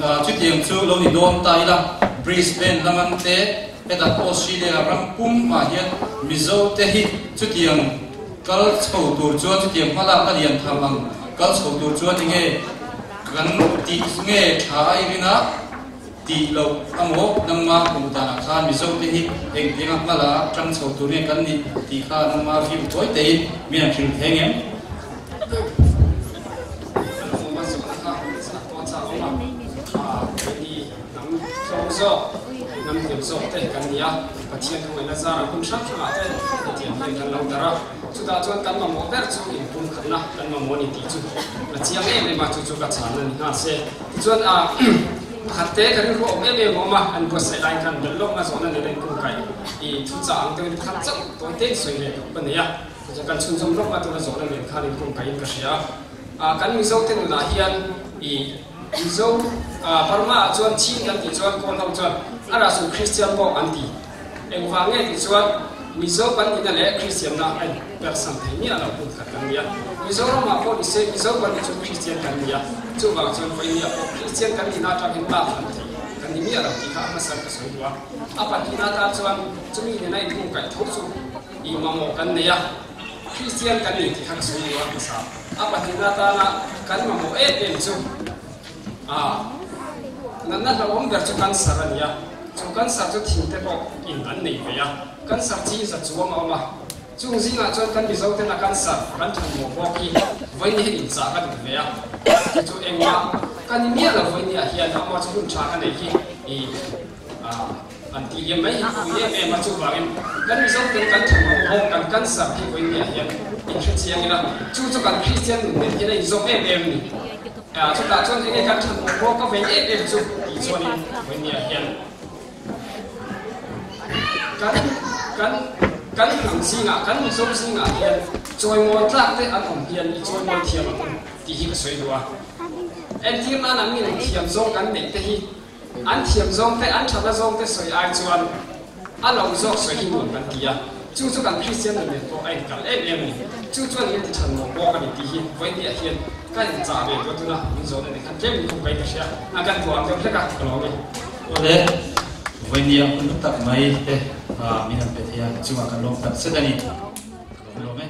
Chutiang chu lo ni dawn ta ila, Brisbane laman te hetah Australia ram pum ah hian Mizo te hi chutiang kal chho tur chuan chutiang hmalak a lian tham ang kal chho tur chuan enge kan tih nge tha a i rin a tih loh amaw nangma hmuh danah khan Mizo te hi engtianga hmala tang chho tur nge kan nih tih kha nangma view tawi teiin min han hrilh thei ngem? Kan awm a zawhna kha chak pawh a chak awm a, keini hnam tlawm zawk, hnam hniam zawk te kan ni a, Pathian khawngaihna zarah hun hrang hrangah te hetiang hian kan lo darh a, chutah chuan kan mamawh ber chu inpumkhatna kan mamawh a ni tih chu a chiang em em a, chu chu ka chhanna ni nghal se. Tichuan pakhat te ka rilru awm em em a awm a, an buatsaih laiin khan belh lawkna zawhna nena inkungkaih i thuchah ang deuhin pakhat chauh tawi te in sawi leh duh ka nei a. Chu kan chhunzawm lawk a tuna zawhna nen khan in kawngkaiin ka hria a. Kan Mizo te nunah hian i Mizo Burma ah chuan Chin kan tih chuan Kawl ho chuan a rah chu Christian pawh an ti. Engvang nge tih chuan Mizo kan nihna leh Christianna a in persan thei miah lo hun khat kan ni a. Mizoram ah pawh nise Mizo kan nih chuan Christian kan ni a. Chuvang chuan Vawinia pawh Christian kan nihna atang hian lak hran thei kan ni miah lo tih kha a hmasa ka sawi duh a. A pahnihna atan chuan chumi nena in kawngkaih tho chu I mamawh kan nei a, Kristian kan ni tih kha ka sawi duh a hmasa. A pahnihna atana kan mamawh em em chu a natna hlauhawm ber chu cancer a ni a, chu cancer chu thing te pawh in an nei ve a, cancer chi za chuang a awm a, chung zingah chuan kan Mizo tena cancer kan thanmawh bawk hi vawiin hian inchah ka duh ve a, chu chu engmah ka ni miah lo vawiin hian amah chu hun tha ka neih hi i a. An tih liam mai hi pui em em a, chuvangin kan Mizo ten kan thamawm ho kan cancer hi vawiin niah hian in hre chiang ila, chu chu kan Kristian nun nen hian a inzawm em em a ni. Chutah chuan enge kan thamawm ho ka vei em em chu tih chuanin vawiin niah hian kan kan kan hnam zingah kan Mizo zingah hian chawimawi tlak te an awm hian i chawimawi thiam ang tih hi ka sawi duh a. Entir nan an min thiam zawng kan neih te hi An thiam zawng te, an thatna zawng te sawi ai chuan a lo zawk sawi hi nuam kan ti a, chu chu kan Kristian nun nen pawh a inkal em em a ni. Chu chuan min ti than mawh bawk a ni tih hi vawinia hian ka inchah ve duat tuna min zawhna nen khan tlem in khawp kai ka hria a, kan tuah ang deuh hlek a, ka lawm e. Awle, vawinia hun hlu tak mai te min han pe thei a, chungah kan lawm tak zet a ni. Ka lawm lawm e.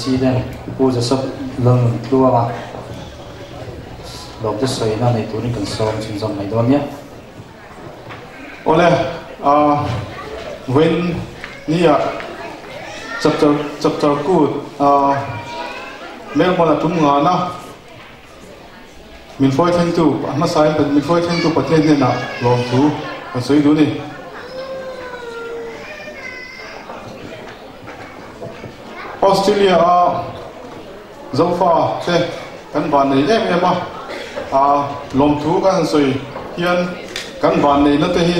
President Pu Joseph Lalnuntluanga lawmte sawina nei turin kan sawm chhunzawm mai dawn nia. Awle, vawiin nia chapter chapter kut Melbourne a tum ngana min hruai thlengtu a hmasain min hruai thlengtu Pathian hnenah lawmthu kan sawi duh a ni. Australia a Zofa te kan van nei em em a, a lawmthu kan han sawi hian kan van neihna te hi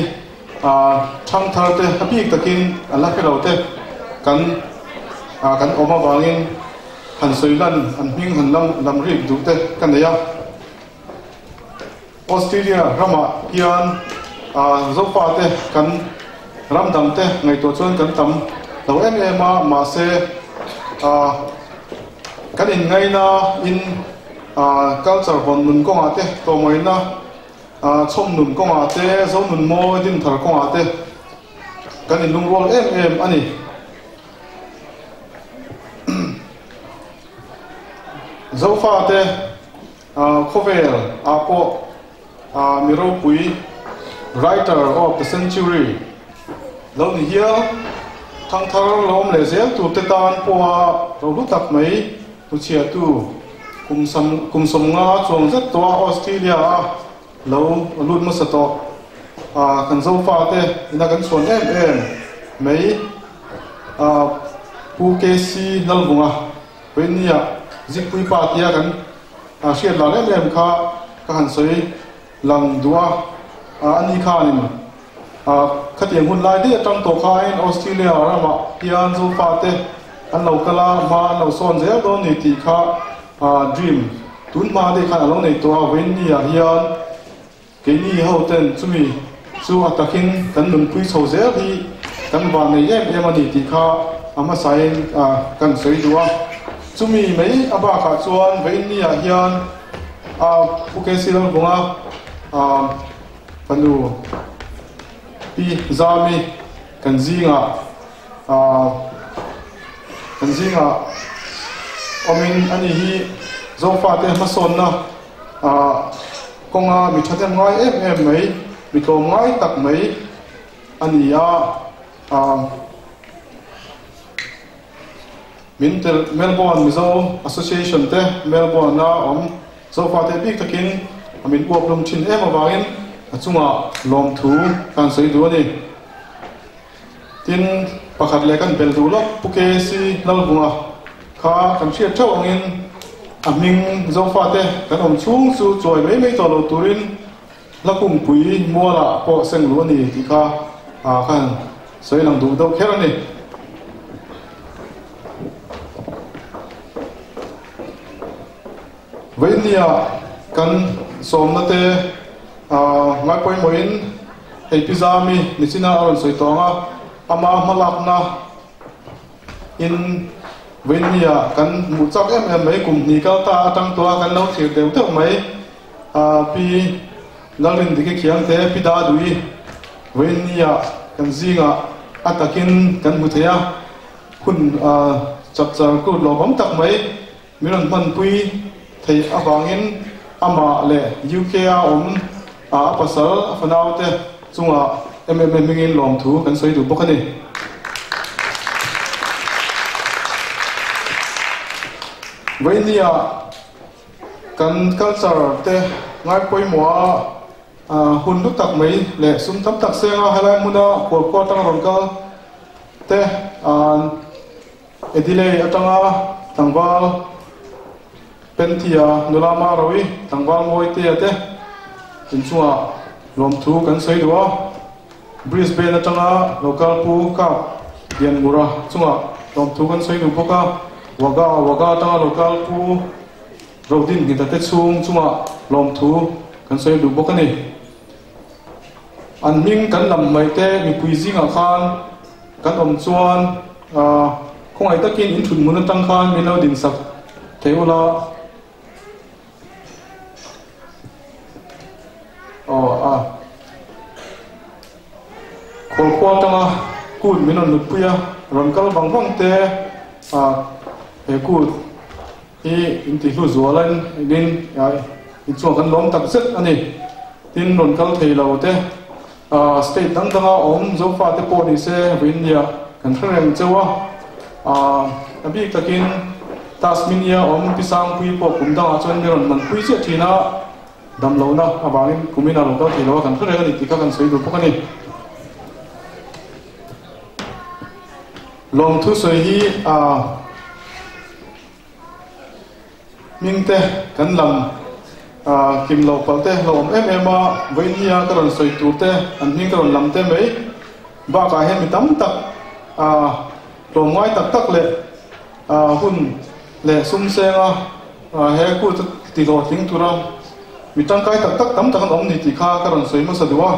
a thangthar te a bik takin a la hre lo te kan kan awm avangin han sawi lan an hming han lam lam rik duh te ka nei a. Australia ramah hian Zofa te kan ram dang te ngaihtuah chuan kan tam lo em em a, mahse kan inngaina in culture hawn nun kawngah te tlawmngaihna chhawm nun kawngah te Zonun mawi dinthar kawngah te kan inlungrual em em a ni. Zofa te Khawvel ah pawh mi ropui Writer of the Century lo ni hial thangthar lo awm leh zel tur te tan pawha ro hlu tak mai hnuchhiahtu kum kum sawmnga chuang zet tawha Australia a lo lut hmasa tawh kan Zofa te ina kan chhuan em em mai Pu KC Lalvunga Vawinia Zikpui pa tia kan hriat lar em em kha ka han sawi lang duh a, ani khanin khatiang hun lai daih atang tawh khain Australia ramah hian Zofate an lo kal a, hma an lo sawn zel dawn ni tih kha dream tun hma daih khan a lo nei tawh a, Vawinia hian Keini ho ten chumi chu a takin kan nunpui chho zel hi kan van nei em em a ni tih kha a hmasain kan sawi duh a. Chumi mai a bakah chuan Vainni-ah hian Pu KC Lalvunga fanu Pi Zami kan zingah kan zingah awmin ani hi Zofate hmasawnna Kawnga mi thahnem ngai em em mai, mi tlawm ngai tak mai a ni a. Min tel Melbourne Mizo Association te Melbourne a awm Zofate bik takin a min uap lum thin em avangin a chungah lawmthu kan sawi duh a ni. Tin, pakhat leh kan bel duh lawk Pu KC Lalvunga kha kan hriat theuh angin a hming Zofate kan awm chhung chu chuai mai mai tawh lo turin hla kungpui mualah pawh seng luh a ni tih kha ka han sawi lang duh deuh kher a ni. Vawinia kan sawmna te ngai pawimawhin hei Pi Zami nichina a rawn sawi tawh ang a, ama hmalakna in vawinia kan hmuh chak em em mai kum hnih kal ta atang tawha kan lo thlir deuh deuh mai Pi Lalrindiki Khiangte Pi Dadui vawinia kan zingah a takin kan hmu thei a, hun chapchar kut lawmawm tak mai. Min rawn hmanpui theih avangin amah leh UK-a awm a pasal a fanaute chungah MMA hmingin lawmthu kan sawi duh bawk a ni. Vawinia kan culture te ngai pawimawha hun hlu tak mai leh sum tam tak senga helai hmuna khualkhua atanga rawn kal te Adelaide atanga tlangval Penthia nula Marawi tlangval Mawitea te inchungah lawmthu kan sawi duh a. Brisbane atanga local Pu Kap Lianngura chungah lawmthu kan sawi duh bawk a. Wagga Wagga atanga local Pu Rodin Ngita te chhung chungah lawmthu kan sawi duh bawk a ni. An hming kan lam mai te mipui zingah khan Kan awm chuan khawngaih takin in thut hmun atang khan min lo dinsak thei ula. Aw a Khualkhua atanga kut min rawn nutpui a, rawn kal vang vang te a. He kut hi in ti hlu zual a in in chuan kan lawm tak zet a ni. Tin, rawn kal thei lo te, state dang danga awm Zofa te pawh ni se vawiinnia kan hre reng cheu a. A bik takin Tasmania awm Pi Sangpui pawh kum dangah chuan mi rawn manpui chiah thin a, dam lohna avangin kumin a lo kal thei lo a, kan hre reng a ni tih kha kan sawi duh bawk a ni. Lawmthu sawi hi a hming te kan lam kim loh palh te lo awm em em a, vawiinnia ka rawn sawi tur te an hming ka rawn lam te mai bakah hian mi tam tak tlawmngai tak tak leh hun leh sum senga he kut ti hlawhtling tura mi tangkai tak tak tam tak an awm ni tih kha ka rawn sawi hmasa duh a.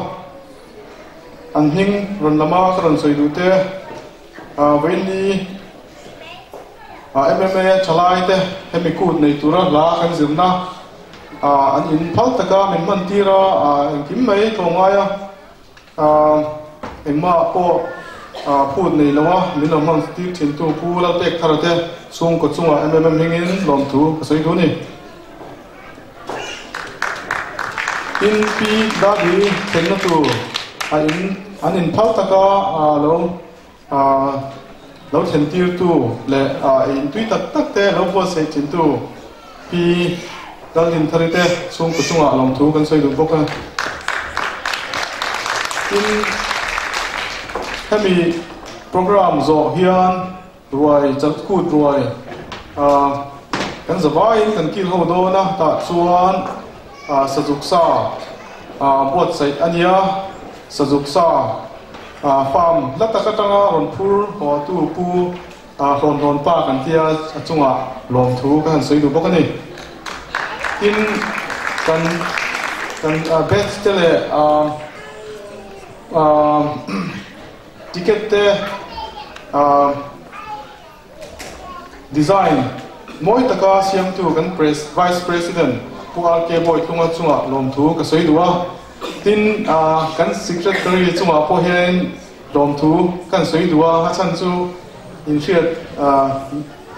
An hming rawn lama ka rawn sawi duh te, Vawiinni MMA thalai te hemi kut nei tura hla kan zirna an in phal taka min hman tir a, engkim mai thawngai a, engmah pawh phut nei lo a min lo hman tir thin tu Pu Lalpekthara te chhungkaw chungah MMA hmingin lawmthu ka sawi duh a ni. Tin, Pi Dadi thlenna tur a in an inphal taka lo lo thlentirtu leh ei intui tak tak te lo buatsaih thintu Pi Lalrinthari te chhungkaw chungah lawmthu kan sawi duh bawk a. Tin, hemi program zawh hian Ruai, Chalkut ruai kan zavaiin kan kil ho dawn a, tah chuan sazuk sa buatsaih a nia, sazuk sa farm hla tak atanga rawn phur haw tu pu hlawn hlawn pa kan tia a chungah lawmthu ka han sawi duh bawk a ni. Tin, kan kan batch te leh Ticket te design mawi taka siamtu kan Vice President Pu RK Bawitlunga chungah lawmthu ka sawi duh a. Tin, kan Secretary chungah pawh hianin lawmthu kan sawi duh a, a chhan chu inhriat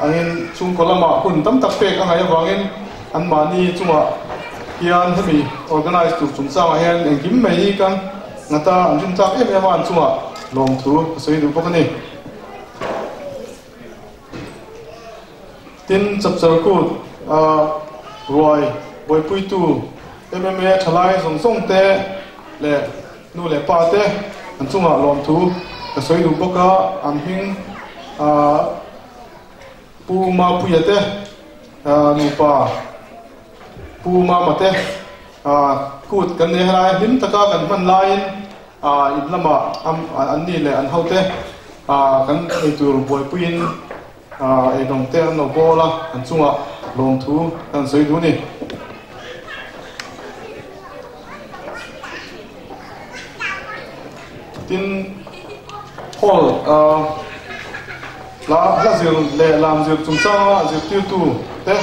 angin chhungkaw lamah hun tam tak pek a ngaih avangin anmahni chungah hian hemi organize tur chungchangah hian engkim mai hi kan ngata an rin tlak em em a, an chungah lawmthu ka sawi duh bawk a ni. Tin, Chapchar Kut ruai buaipuitu MMA thalai zawng zawng te leh Nu leh pa te an chungah lawmthu ka sawi duh bawk a, an hming Pu Mapuia te nupa Pu Mama te kut kan nei helai hlim taka kan hman laiin in lamah an ni leh an hote kan eitur buaipuiin Eidawng te an lo bawl a, an chungah lawmthu kan sawi duh a ni. Tin, Hall hla hla zir leh lam zir chungchanga zirtirtu te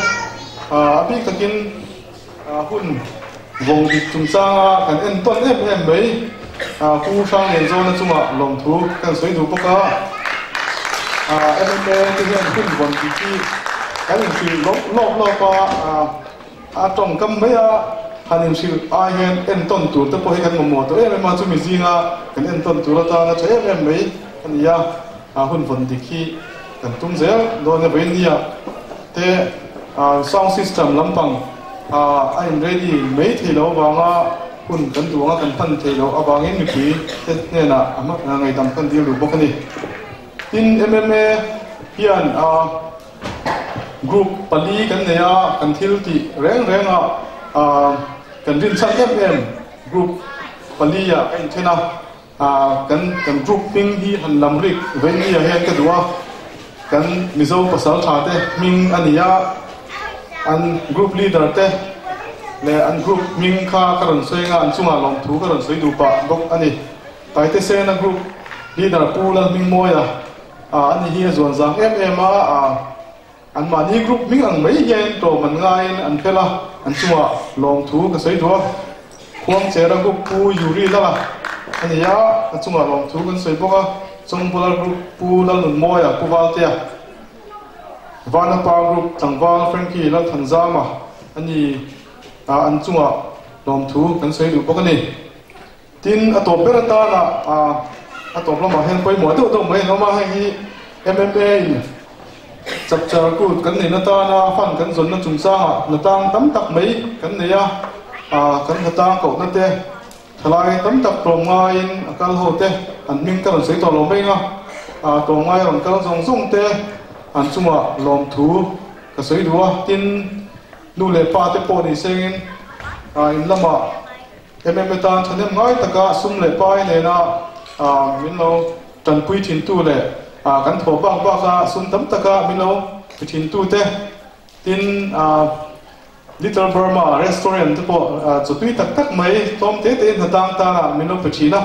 a bik takin hun vawng dik chungchanga kan entawn em em mai. Pu Hranglianzawna chungah lawmthu kan sawi duh bawk a, MMA te hian hun vawn dik hi kan inhrilh lawp lawp lawp a, a tawngkam mai a han inhrilh ai hian entawn tur te pawh hi kan mamawh tawh em em a, chumi zinga kan entawn tur atana tha em em mai a ni a, hun vawn dik hi kan tum zel dawn e vawiinnia te sound system lampang a in ready mai thei lo avanga hun kan duh anga kan hman thei loh avangin mipui te hnenah a ngaihdam kan dil duh bawk a ni. Tin, MMA hian group pali kan nei a, kan thil tih reng reng a kan rinchhan em em group pali ah ka inthen a, kan kan group hming hi han lam rik Vengnia hian ka duh a, kan Mizo pasal tha te hming a ni a, an group leader te leh an group hming kha ka rawn sawi anga an chungah lawmthu ka rawn sawi duh pah bawk a ni. Taitesena group leader Pu Lalhmingmawia a ni hi a zuan zang em em a, anmahni group hming ang mai hian tlawm an ngaiin an fel a, an chungah lawmthu ka sawi duh a. Khuangchera group Pu Yuri Lala a ni a, a chungah lawmthu kan sawi bawk a. Chawngbular group Pu Lalnunmawia, Pu Valtea. Vanapa Group tlangval Frankie Lalthanzama a ni a, an chungah lawmthu kan sawi duh bawk a ni. Tin, a tawp ber atana a tawp lamah hian pawimawh deuh deuh mai an awm a, heng hi MMA in chapchar kut kan neihna tana fund kan zawnna chungchangah hnatang tam tak mai kan nei a, kan hnatang kohna te thalai tam tak tlawm ngaiin a kal ho te an hming ka rawn sawi tawh lo mai ang a, tlawm ngai a rawn kal zawng zawng te an chungah lawmthu ka sawi duh a, tin nu leh pa te pawh ni sengin in lamah MMA tan thahnem ngai taka sum leh pai nena min lo tanpui thintu leh kan thaw bak baka sum tam taka min lo ti thintute tin Little Burma restaurant te pawh chawtui tak tak mai tlawm te tein hnatang tana min lo pe thin a,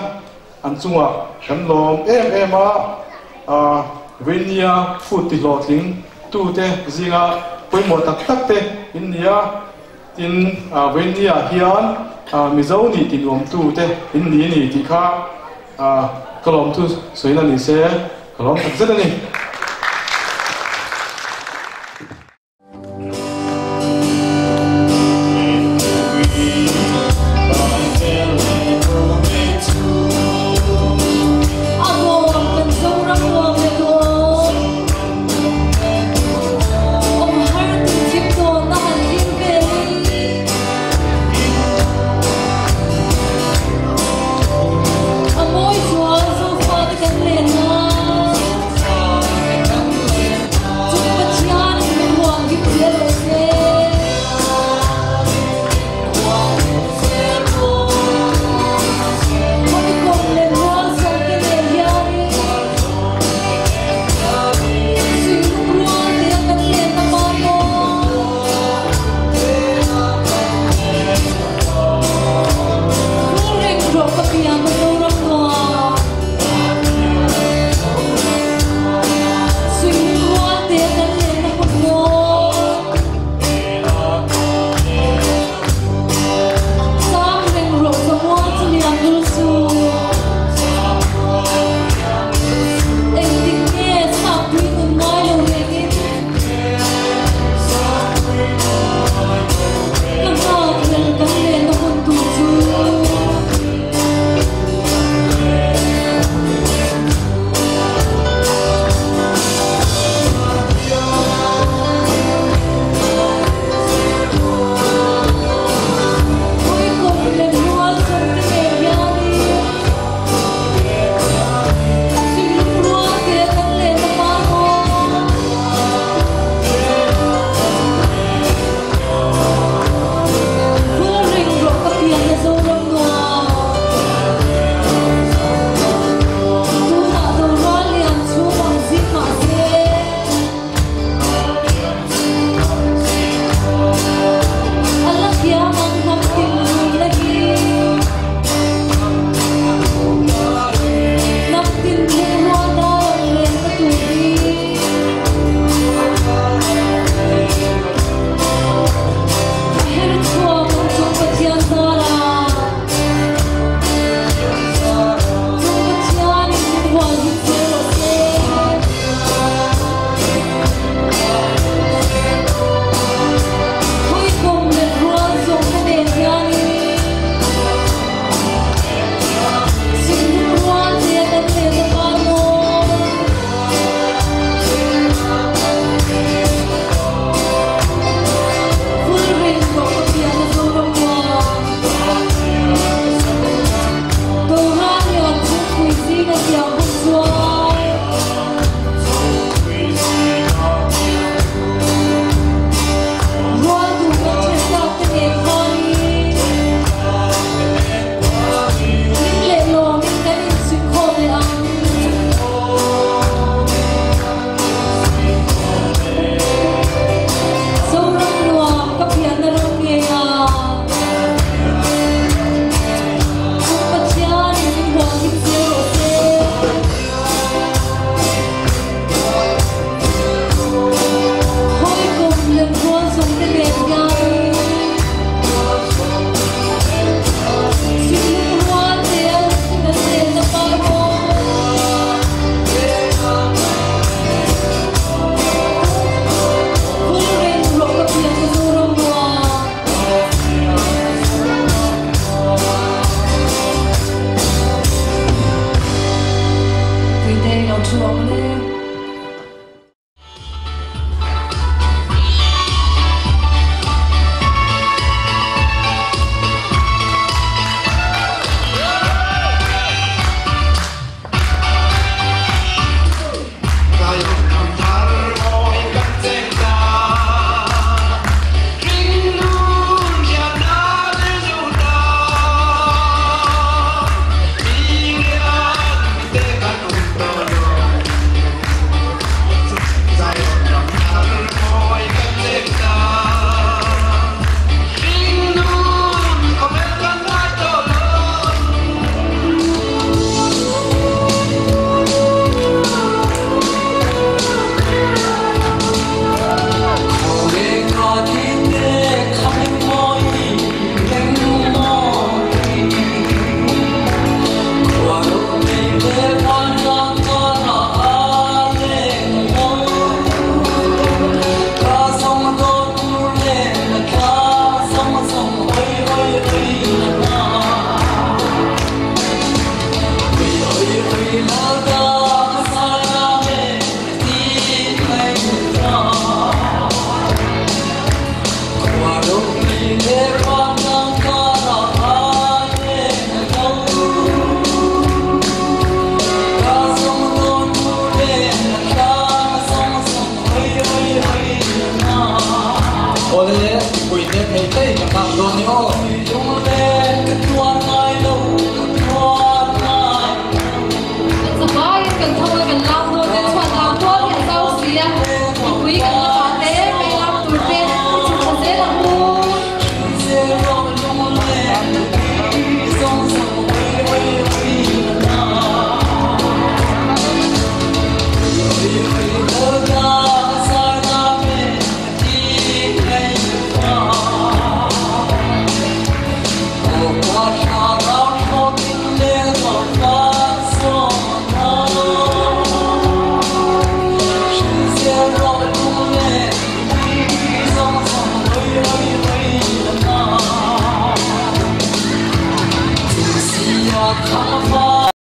an chungah kan lawm em em a, Veinia food ti hlawhtling tute zinga pawimawh tak tak te in ni a. Tin, Veinia hian Mizo nih ti nuamtu te in ni a ni tih kha ka lawmthu sawiin a ni se, ka lawm tak zet a ni. Mipui te thei thei kan lam dawn ni aw. Kan zavaiin kan tho a, kan lam dawn te chhuat lam tual hi a zau si a, mipui kan la vah hle mai lam tur te i chhuk thla zel ang u.